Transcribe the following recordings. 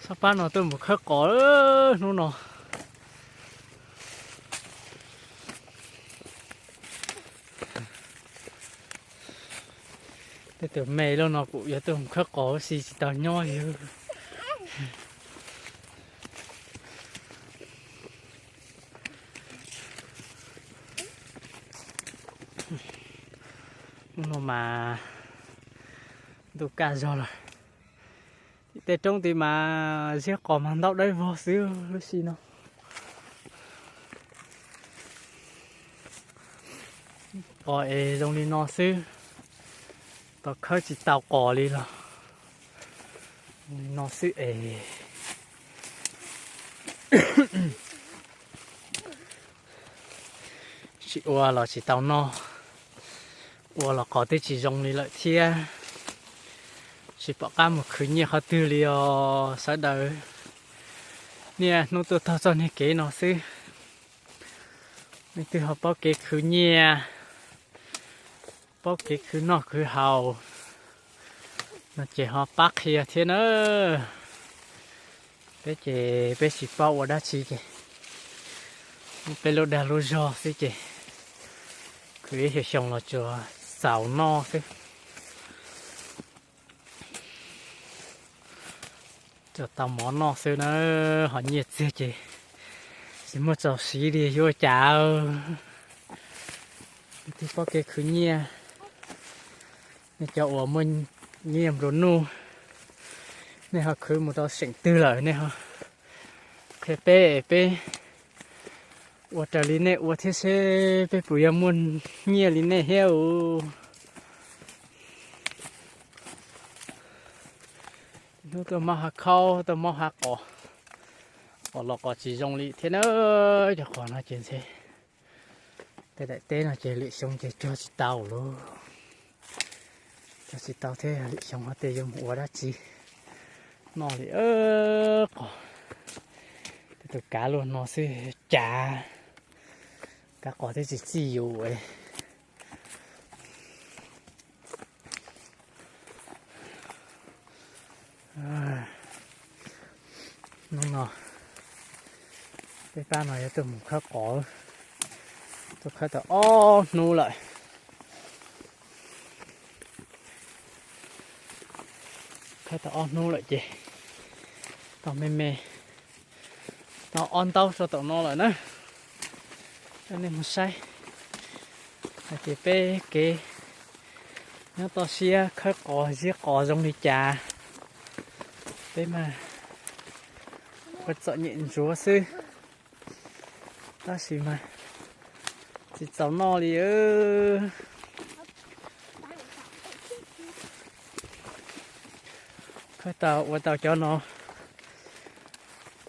Pab pab no tuaj mus khawb qos hnub no. Tej tus me loj no kuj yuav tuaj mus khawb qos huv si tsis tau nyob li. Hnub no mas ntuj kaj zog lawm. Tej roob tid mas ziab qos mas ntau dawb vog xwb lub sij no. Qos es zoo li no xwb, tau khawb tsis tau qos li los zoo li no xwb es. Tsis ua los tsis tau noj, ua los qos twb tsis zoo li lawm thiab. Tsis pom qab mus khwv nyiaj qhov twg li os sawv daws. Niaj hnub tuaj taug txoj niag kev no xwb. Leej twg ho paub kev khwv nyiaj, paub kev khwv noj khwv haus no ces ho pab qhia thiab na. Peb ces peb tsis paub ua dab tsi ces muab peb lub dag lub zog xwb ces khwv ib xyoos xyoo los tsuas xaus noj xwb. Tsuas tau mov noj xwb na, ho nyiaj txiag ces tsis muaj txaus siv li yuav cas. Leej twg paub kev khwv nyiaj, nej cov uas muaj nyiaj nplua nuj, nej ho khwv mus rau seem twg lawm nej ho qhia peb, peb ua raws li nej ua thiab seb peb puas yuav muaj nyiaj li nej thiab us. Hnub tuaj mob hav khaub, tuaj mob hav qos, qos los qos tsis zoo li thiab na. Cov qos no ces ntshe tej daim teb no ces lwm xyoo ces cog tsis tau lauj. Cog tsis tau thiab lwm xyoo ho tej yuav mus ua dab tsi noj li qos. Tej tus kav luaj no xwb cas, kav qos thiab tsis txij yus. Hnub no peb pab no yuav tuaj mus khawb qos, tuaj khawb tau ob hnub lawm. Khawb tau ob hnub lawm ces tau me me, tau ob ntaub rau tom no lawm na. Coj nej mus saib hais tias peb kev nyob toj siab khawb qos ziab qos zoo li cas. Peb mas ua txom nyem ntsuav xwb, tab sis mas tsis txaus noj li. Khawb tau ua tau cov no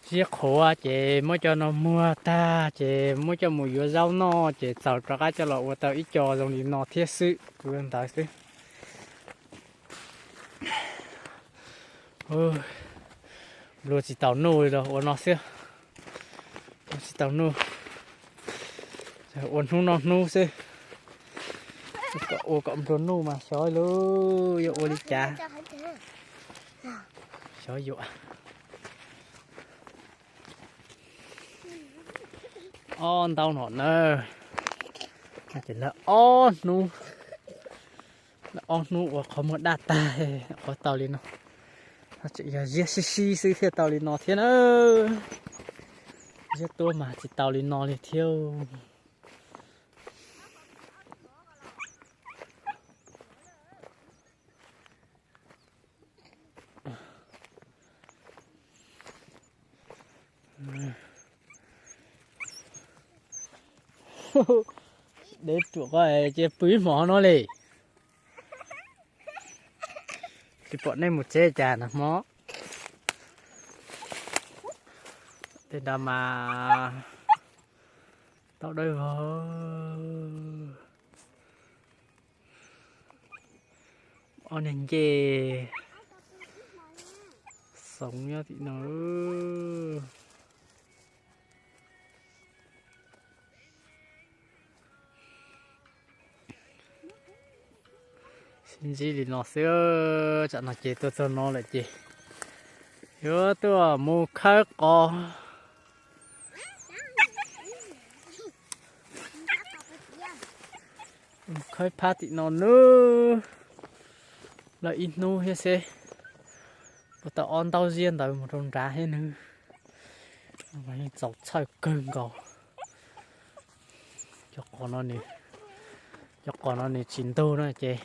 ziab qhuav ces muab cov no muag tag ces muab coj mus yuav zaub noj ces txaus rov qab coj los ua tau ib co zoo li no thiab xwb, kuv ntawd xwb. Nplua tsis tau nuj li los ua no xwb. Nplua tsis tau nuj, ua hnub noj hnub xwb. Kom ua kom nplua nuj mas xyov lub yuav ua li cas. Xyov yuav. Ob ntaub no na, ces lawv ob hnub, lawv ob hnub ua qhov muag daj tag, qhov tau li no, no tseem yog ziab sib sib xwb thiaj tau li no thiab na. Ziab tuab mas tsis tau li no li thiab. Deb ruam ko ces pw ib hmos no li. Tsis pom nej mus tsev cas na hmo. Tej nrad mas tau dawb vog. Ob niag ncej xoov nyob tim no. Sib ntsib li no xwb, tsam no ces tuaj txog no lawm ces Yuav tuaj mus khawb qos. Mus khawb phab tim no nawb. Lawm ib hnub thiab seb puas tau ob ntaub ziab ntawd mus rau nrad thiab nawb. Yeej txaus txhawj kawg nkaus. Cov qos no nws, cov qos no nws tsis ntug no ces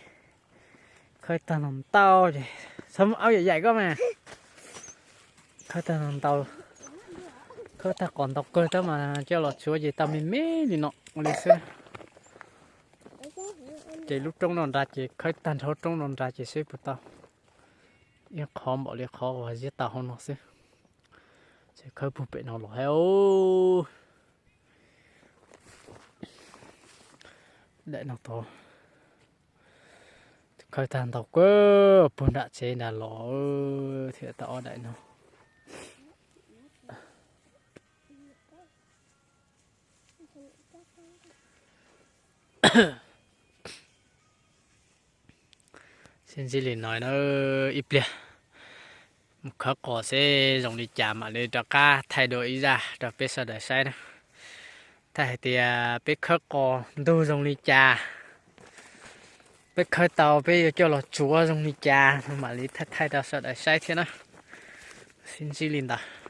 khawb tag no ntau ces, txhob muab aub yam yaim koj mas. Khawb tag no ntau, khawb tag qos ntau kawg tab mas coj los tsuav ces tau me me li no li xwb. Ces lub roob no nrad ces khawb tag nrho roob no nrad ces seb puas tau. Ib qhov npaum li qhov uas ziab tau hauv no xwb. Ces khawb puag pem no los thiab. Daim no tod khawb tag ntau kawg, puag nram tsev nrad los thiab tau ob daim no. Sib ntsib li no na, ib pliag mus khawb qos seb zoo li cas mam li rov qab thaij dua ib zaj rau peb sawv daws saib na. Thaij hais tias peb khawb qos ntug zoo li cas, peb khawb tau peb yuav coj los tsuav zoo li cas no mam li thaij thaij rau sawv daws saib thiab na. Sib ntsib li ntawd.